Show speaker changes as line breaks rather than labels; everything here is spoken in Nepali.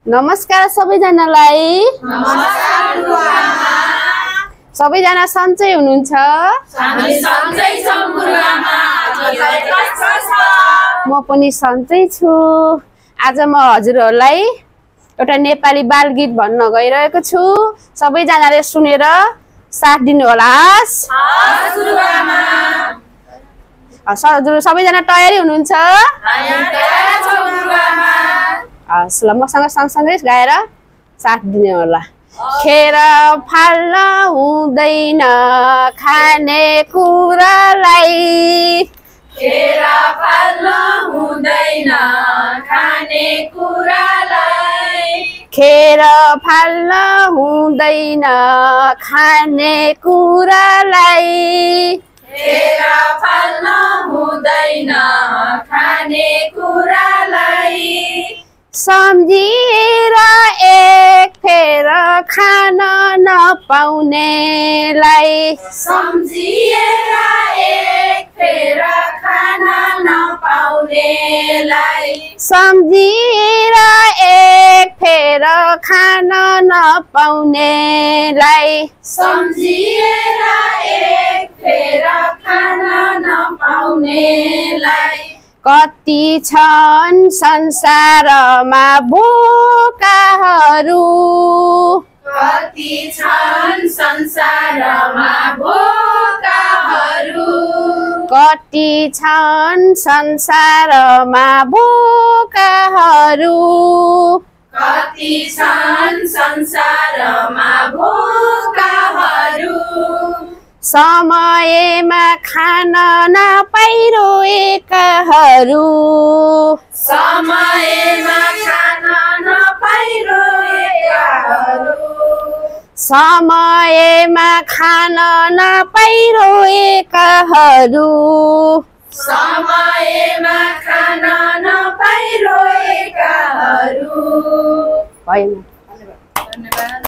नमस्कार सबैजनालाई।
नमस्कार गुरुआमा।
सबैजना सन्चै हुनुहुन्छ?
हामी सन्चै छौं गुरुआमा। हजुरलाई कस्तो छ?
म पनि सन्चै छु। आज म हजुरहरूलाई एउटा नेपाली बालगीत भन्न गइरहेको छु। सबैजनाले सुनेर साथ दिनु होला।
हस् गुरुआमा।
हजुर सबैजना तयारी हुनुहुन्छ?
तयार छौं गुरुआमा।
हस् ल मसँग सँगसँगै गाएर साथ दिनु होला। खेर फाल्न हुँदैन खाने कुरालाई,
खेर फाल्न हुँदैन खाने कुरालाई,
खेर फाल्न हुँदैन खाने कुरालाई,
खेर फाल्न हुँदैन खाने कुरालाई,
सम्झिएर एक फेर खान नपाउनेलाई,
सम्झिएर एक फेर खान नपाउनेलाई,
सम्झिएर एक फेर खान नपाउनेलाई,
सम्झिएर एक फेर खान नपाउनेलाई,
कति छन् संसारमा भोकाहरू,
कति छन् संसारमा भोकाहरू,
कति छन् संसारमा भोकाहरू,
कति छन् संसारमा भोकाहरू,
समयमा खान नपाइरहेकाहरू,
समयमा खान नपाइरहेकाहरू,
समयमा खान नपाइरहेकाहरू,
समयमा खान नपाइरहेकाहरू,
भएन।